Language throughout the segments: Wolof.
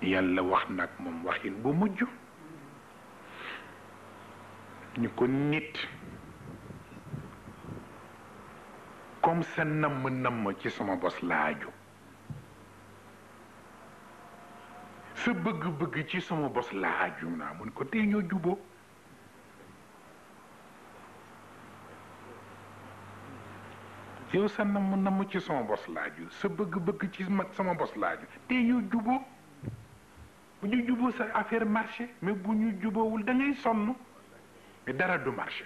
yàlla wax nag moom waxin bu mujj ñu ko nit comme sa namm ci sama bos laaju sa bëgg-bëgg ci sama bos laaju naa mun ko tey ñoo juboo yow sa namm ci sama bos laaju sa bëgg-bëgg ci sama bos laaju tey ñoo juboo bu ñu juboo sa affaire marché mais bu ñu juboowul da ngay sonn mais dara du marché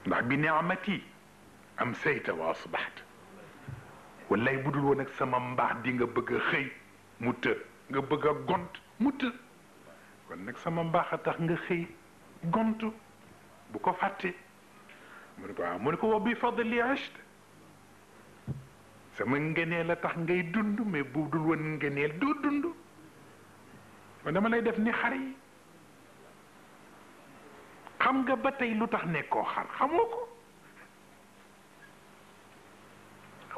ndax bi ni'mati am sayta wa asbaxta wallaay budul woon ak sama mbaax di nga bëgg a xëy mu të nga bëgg a gont mu të kon nag sama mbaax a tax nga xëy gont bu ko fàtte mu ne ko waaw mu ne ko wa bi fadli ashta sama ngëneel a tax ngay dund mais budul woon ngëneel doo dund kon dama lay def ni xar yi xam nga ba tey lu tax nekkoo xar xamoo ko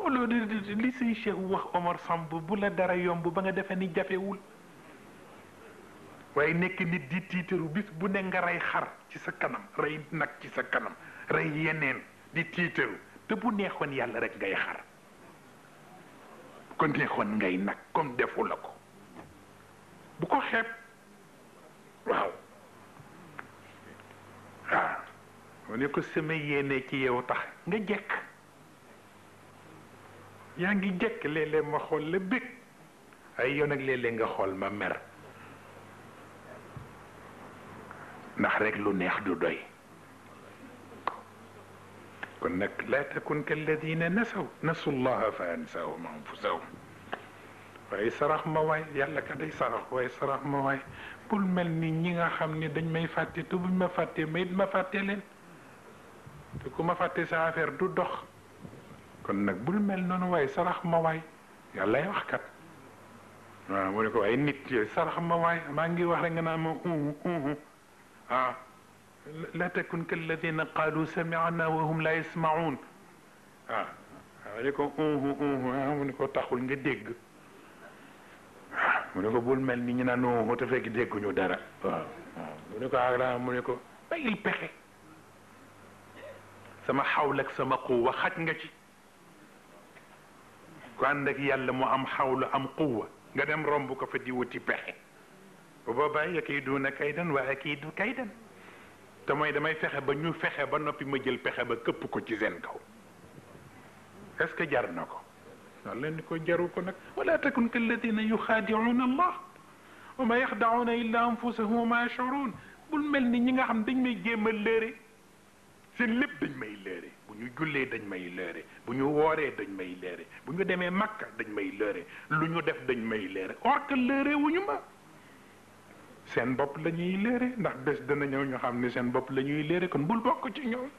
loolu li say cheikh wax Omar Samb bu la dara yomb ba nga defee ni jafewul waaye nekk nit di tiitaru bis bu ne nga rey xar ci sa kanam rey nag ci sa kanam rey yeneen di tiitaru te bu neexoon yàlla rek ngay xar bu ko neexoon ngay nag comme defu la ko bu ko xeeb waaw mu ne ko sama yéene ci yow tax nga jekk yaa ngi jekk léeg-léeg ma xool la bég ay yoon ak léeg-léeg nga xool ma mer ndax rek lu neex du doy kon nag laa takun kalladina nasu llaha fa ansahum anfusahum waaye sarax ma waay yàlla ka day sarax waaye sarax ma waay bul mel ni ñi nga xam ne dañ may fàtte te buñ ma fàttee ma it ma fàtte leen te ku ma fàtte sa affaire du dox kon nag bul mel noonu waaye sarax ma waay yàllay wax kat waaw mu ne ko waaye nit yooyu sarax ma waay maa ngi wax rek nga naan ma la takun kalladina qaalu sami'na wa hum la yasma'un mu ne ko mu ne ko taxul nga dégg mu ne ko bul mel ni ñu naan te fekk dégguñu dara waaw mu ne ko mu ne ko bàyyil pexe sama xawl ak sama quwa xaj nga ci ku ànd ak yàlla mu am xawlu am quwa nga dem romb ko fa di wuti pexe bu boobaa yakiiduuna kaydan wa akiidu kaydan te mooy damay fexe ba ñu fexe ba noppi ma jël pexe ba këpp ko ci seen kaw est-ce que jar na ko noonu leen ni ko jaru ko nag wala takun kalladina yuxaadicuuna allah wa ma yaxdacuuna illa anfusahum wa ma yashcuruun bul mel ni ñi nga xam dañ may jéem a léere seen lépp dañ may léere bu ñu jullee dañ may léere bu ñu wooree dañ may léere bu ñu demee makka dañ may léere lu ñu def dañ may léere or que léere wu ñu ma seen bopp la ñuy léere ndax bés dana ñëw ñu xam ne seen bopp la ñuy léere kon bul bokk ci ñoom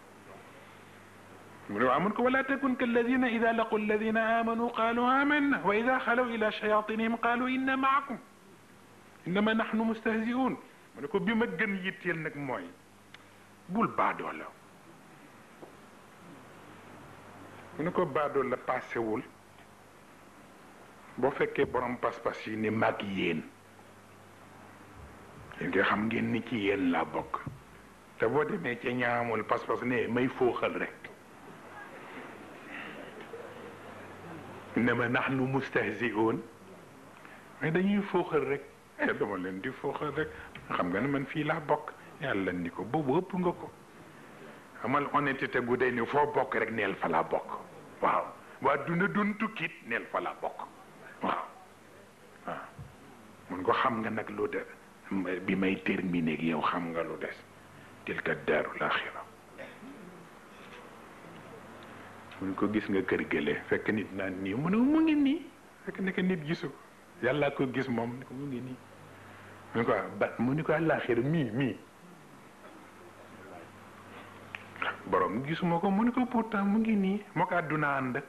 mu ne amun ko wala takun kalladina ida laqu alladina amanu qalu amanna wa ida xalaw ila shayatinihim qalu inna maakum innama nahnu mustahziun mu ne ko bi ma gën yitteel nag mooy bul baadoo la mu ne ko baadoo la paasewul boo fekkee borom pas-pas yi ne mag yéen nga xam ngeen ni ci yéen laa bokk te boo demee ca ñaamul pas-pas ne may fooxal rek innama nahnu mustahzi'un mais dañuy fooxal rek dama leen di fooxal rek xam nga ne man fii laa bokk yàlla ni ko boobu ëpp nga ko amal honnêteté gu day ni foo bokk rek neel fa laa bokk waaw waa duna doon tukkit neel fa laa bokk waaw mun ko xam nga nag lu de bi may terminé ak yow xam nga lu des tilka daarul axira mun ko gis nga kër gële fekk nit naan nii mu ne mu ngi nii fekk nekk nit gisu yàlla ko gis moom ni ko mu ngi nii mu ni ko mu ni ko àllaaxira mii borom gisuma ko mu ni ko pourtant mu ngi nii moo ko àdduna ànd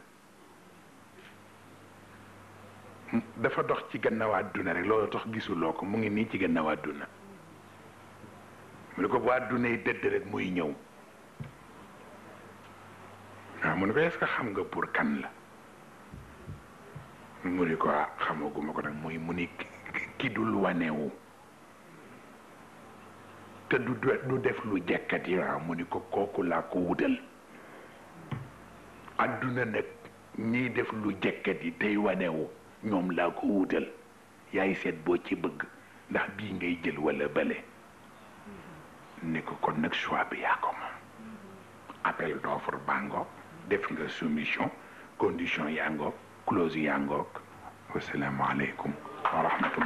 dafa dox ci gannaaw àdduna rek loolu tax gisuloo ko mu ngi nii ci gannaaw àdduna mu ne ko bu àdduna yi dëdd rek muy ñëw waaw mu ne ko est-ce que xam nga pour kan la mu ni ko xamaguma ko nag muy mu ni ki dul wanewu te du def lu jekkati mu ni ko kooku laa ko wutal adduna nag ñiy def lu jekkati tey wanewu ñoom laa ko wutal yaay seet boo ci bëgg ndax bii ngay jël walla bële ni ko kon nag choix bi yaa ko moom appel d'offre bangoog def nga soumission condition yaa ngoog clause yaa ngoog wassalaamu aleykum wa rahmatullah